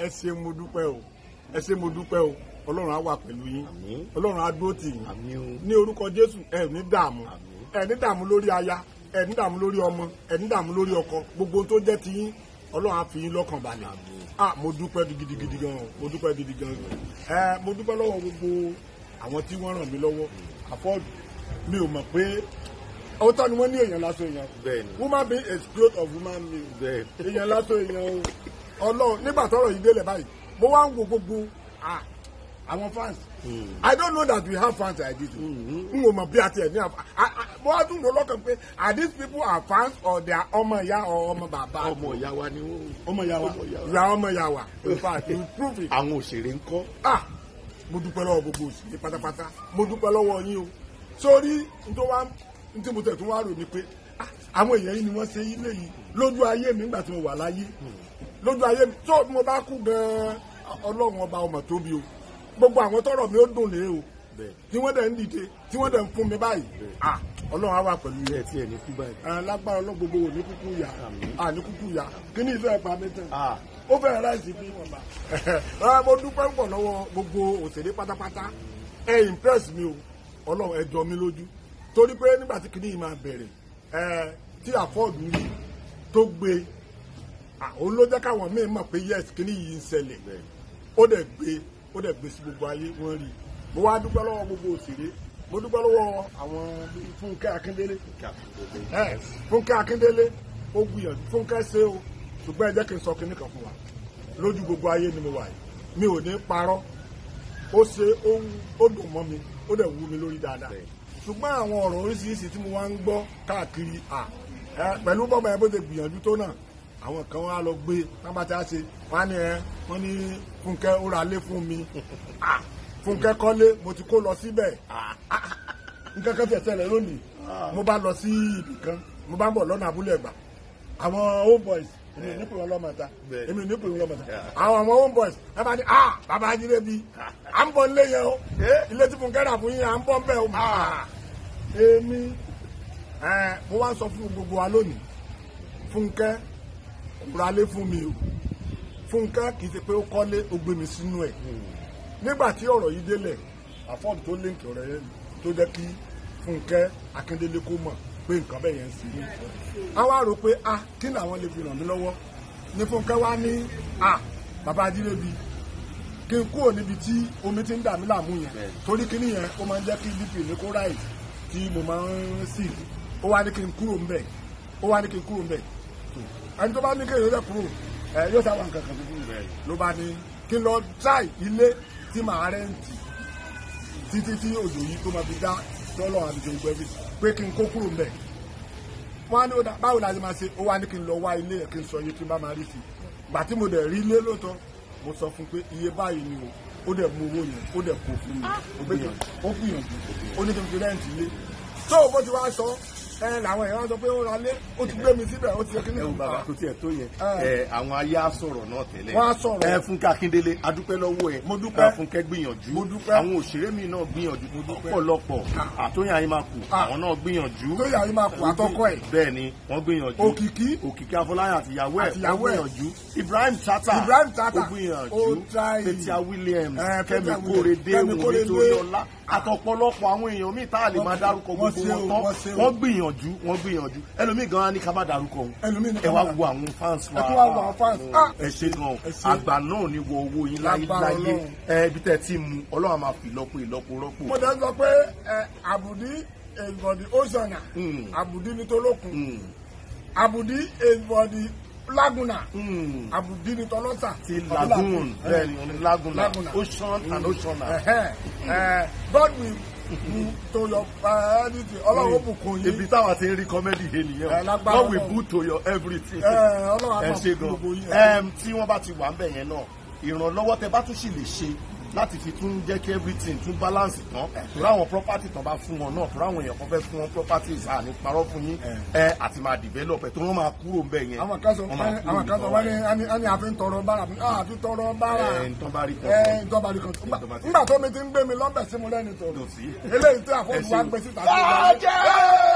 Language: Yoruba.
Ẹ ṣé, mo dúpẹ́ o. Ẹ ṣé, mo dúpẹ́ o. Ọlọ́run á wà pẹ̀lú yín. Àmín. Ọlọ́run á dúró tì yín. Àmín o. Ní orúkọ Jésù, ẹ ní dààmú. Àmín. Ẹ ní dààmú lórí aya, ẹ ní dààmú lórí ọmọ, ẹ ní dààmú lórí ọkọ. Gbogbo ohun tó jẹ́ ti yín, Ọlọ́run á fi yín lọ́kàn balẹ̀. Àmín. Ah, mo dúpẹ́ gidigidi gan o. Mo dúpẹ́ gidi gan. Ẹ mo dúpẹ́ lọ́wọ́ gbogbo àwọn tí wọ́n ràn mí lọ́wọ́. Àfọ́ọ̀dù mi ò mọ̀ pé òótọ́ ni wọ́n ní èèyàn lásán èèyàn. Bẹ́ẹ̀ni. Woman being is growth of human being. Bẹ́ẹ̀ni. Èèyàn lásán èèyàn o. Ọlọ́run, nígbà tọ́rọ̀ yìí délẹ̀ báyìí, mo wá ń wo gbogbo àwọn fans. I don't know that we have fans like this o. N ò mọ̀ bí a ti ẹ̀ ní àfa. Mo wá tún lọ lọ́kàn pé are these people are fans or they are ọmọ ìyá or ọmọ bàbá? Ọmọ ìyá wa ni wọ́n. Ọmọ ìyá wa. Ọmọ ìyá wa. Ìyá ọmọ ìyá wa. In fact, you prove it. Àwọn òṣèré ń kọ́? Ah, mo dúpẹ́ lọ́wọ́ gbogbo òṣèré pátápátá. Mo dúpẹ́ lọ́wọ́ yín o. Sórí n tó wá n tí mo tẹ̀ tún wá rò ni pé àwọn èèyàn yìí ni wọ́n ṣe ilé yìí lójú ayé mi nígbà tí mo wà láyé, lójú ayé mi tó mo bá kú gan-an, Ọlọ́run ọba ọmọ tóbi o. Gbogbo àwọn tọrọ mi ó dùn lé o, tí wọ́n dẹ̀ ń dìde, tí wọ́n dẹ̀ ń fún mi báyìí. Ah, Ọlọ́run á wà pẹ̀lú yín. Ẹ tí ẹ ní kú báyìí. Ẹ lágbára Ọlọ́run, gbogbo wò ní kúkú yá. À ní kúkú yá kí ní ìfẹ́ pa mi tán. Ah. Ó fẹ́ ráìsì bí wọn bá. Rárá, mo dúpẹ́ púpọ̀ lọ́wọ́ gbogbo òṣèré pátápátá. Ẹ impress mi o. Ọlọ́run, ẹ jọ mi lójú, torí pé nígbà tí kìnìún yìí máa bẹ̀rẹ̀, ẹ tí àfọ́ọ̀dù rí tó gbé, òun ló jẹ́ káwọn míì mọ̀ pé yes, kìnìún yìí ń ṣẹlẹ̀. Ó dẹ̀ gbé sí gbogbo ayé, wọ́n rí i. Mo wá dúpẹ́ lọ́wọ́ gbogbo òṣèré. Mo dúpẹ́ lọ́wọ́ àwọn bíi Fúnkẹ́ Akíndélé. Ẹ Fúnkẹ́ Akíndélé, ó gbìyànjú. Fúnkẹ́ ṣe o, ṣùgbọ́n ẹ jẹ́ kí n sọ kinní kan fún wa. Lójú gbogbo ayé ni mo wà yìí, mi ò ní parọ́. Ó ṣe, ó dùn mọ́ mi, ó dẹ̀ wú mi lórí dáadáa, ṣùgbọ́n àwọn ọ̀rọ̀ oríṣiríṣi tí mo wá ń gbọ́ káàkiri à ẹ pẹ̀lú bọ́mọ ẹ bó ṣe gbìyànjú tó náà, àwọn kan wá lọ gbé tábà tí a ṣe wọ́n á ní ẹ wọ́n ní Fúnkẹ́ ó ra lé fún mi. Fúnkẹ́ kọ́lé, mo ti kó lọ síbẹ̀. Nǹkan kan tiẹ̀ ṣẹlẹ̀ lónìí. Mo bá lọ sí ibì kan, mo bá ń bọ̀ lọ́nà Abúlé Ẹ̀gbá, àwọn home boys, èmi ò ní pè wọ́n lọ́mọta, èmi ò ní pè wọ́n lọ́mọta, àwọn home boys ẹ bá ní, "Ah, bàbá Ajírébi, à ń bọ̀ nílé yẹn o, ilé tí Fúnkẹ́ rà fún yín, à ń bọ̀ ń bẹ̀ o." Èmi ẹ mo wá ń sọ fún gbogbo wa lónìí, Fúnkẹ́ kò ralé fún mi o. Fúnkẹ́ kì í ṣe pé ó kọ́lé, ó gbé mi sínú ẹ̀. Nígbà tí ọ̀rọ̀ yìí délẹ̀, àfọ́ọ̀dù tó link ọ̀rọ̀ yẹn tó jẹ́ kí Fúnkẹ́ Akíndélé kó mọ̀ pé nǹkan bẹ́ẹ̀ yẹn ń ṣe mí, a wá rò pé a kí làwọn lè fi ràn mí lọ́wọ́ ní Fúnkẹ́ wá ní, "A bàbá Ajírébi, kí n kúrò níbi tí omi ti ń dà mí láàmú yẹn, torí kíní yẹn ó máa ń jẹ́ kí BP mi kó rise tí mo máa ń sì." Ó wá ní kí n kúrò ńbẹ̀. Ó wá ní kí n kúrò ńbẹ̀. Ẹni tó bá ní kéèyàn yẹ kúrò, ẹ yóò sábà nǹkan kan tuntun ló bá ní kí n lọ try ilé tí màá rent títí tí òjò yìí tó máa fi dá tọ́lọ̀ àbíjọ ìgbẹ́ fi pé kí n kó kúrò ńbẹ̀. Wọ́n á ní ó dá, báwo la ṣe máa ṣe? Ó wá ní kí n lọ wá ilé ẹ̀, kí n sọ iye tí n bá máa rí sí i. Gbà tí mo dẹ̀ rí ilé lóòótọ́, mo sọ fún pé iye báyìí ni o. Ó dẹ̀ mú owó yẹn, ó dẹ̀ kó fún mi. Ó gbìyànjú, ó gbìyànjú. Ó ní kí n fi rent ilé tó o bó ti wá sọ ẹ làwọn èèyàn sọ pé ó ra lé, ó ti gbé mi síbẹ̀, ó ti ṣe kíní. Ẹ wo bàbá tó tiẹ̀ tó yẹn, ẹ àwọn ayé á sọ̀rọ̀ náà tẹ́lẹ̀. Wọ́n á sọ̀rọ̀. Ẹ Fúnkẹ́ Akíndélé, adúpẹ́ lọ́wọ́ ẹ. Mo dúpẹ́. Ẹ Fúnkẹ́ gbìyànjú. Mo dúpẹ́. Àwọn òṣèré mi náà gbìyànjú ọ̀pọ̀lọpọ̀. Àtóyìn Àyìnmákù, àwọn náà gbìyànjú. Tóyìn Àyìnmákù àtọkọ ẹ̀. Bẹ́ẹ̀ ni, wọ́n gbìyànjú. Òkìkí. Òkìkí Afọláyàn àtìyàwó ẹ̀. Àtìyàwó wọ́n ẹ̀. gbìyànjú. Ibrahim Chatta. Ibrahim Chatta. Ó gbìyànjú. Ó try. Fathia Williams. Fathia Kẹ́mi Williams. Kórèdé. Kẹ́mi Wùmí Kórèdé. Toríọlá àtọ̀pọ̀lọpọ̀ àwọn èèyàn míì tá a lè máa dárúkọ Wọ́n gbogbo ṣe o, wọn tán. wọ́n ṣe o. Wọ́n gbìyànjú, wọ́n gbìyànjú. Ẹlòmíì gan á ní ká má dárúkọ òun. Ẹlòmíì ní Ẹ ká wá má. wo àwọn fans wa. Ẹ tún wá wo àwọn fans. Ah! Ẹ ṣe gan. Ẹ ṣé. Àgbà náà ní wọ owó yín láyé Lágbára láyé. Ọlọ́run. Ẹ ibi tẹ́ ẹ ti mú, Ọlọ́run á máa fi ìlọ́po ìlọ́po rọ́pò. Mo dẹ̀ sọ pé ẹ àbùdí is for the ocean, àbùdí ní tolókun, àbùdí is for the laguna, àbùdí ní tọlọ́sà. Ti lagoon, bẹ́ẹ̀ ni, òní laguna. Laguna. Ocean and ocean. God will do to your everything. Ọlọ́run ó bùkún yín. Ibi táwa ti ń rí comedy yẹn nìyẹn Ẹ, o. lágbára God will Ọlọ́run. boot to your everything. Ẹ, Ọlọ́run á Ẹ máa ṣe bùkún gan. gbogbo yín. Tí wọ́n bá ti wà ń bẹ̀ yẹn náà, ìrànlọ́wọ́ tẹ bá tún sì lè ṣe láti fi tún jẹ́ kí everything tún balance tán, torí àwọn property tán bá fún wọn náà, torí àwọn èèyàn kan fẹ́ fún wọn properties, à ní parọ́ fún yín, ẹ àti máa develop ẹ tó wọ́n máa kúrò ń bẹ̀ yẹn. Àwọn kan sọ Wọ́n máa kúrò àwọn kan sọ níbi wọ́n ní á ní àfi ń tọrọ bára, àfi tọrọ bára. Ẹ, ntọ́ bá rí kan Ẹ sọ. ntọ́ bá rí kan sọ. Ntọ́ bá ti Nígbà tó mi ti ń gbé mi lọ́bẹ̀ sí mo lẹ́ni tọrọ Kò sí. eléyìí tí Ẹ àfọwọ́ ṣeun. wa gbé síta. Bàjẹ́!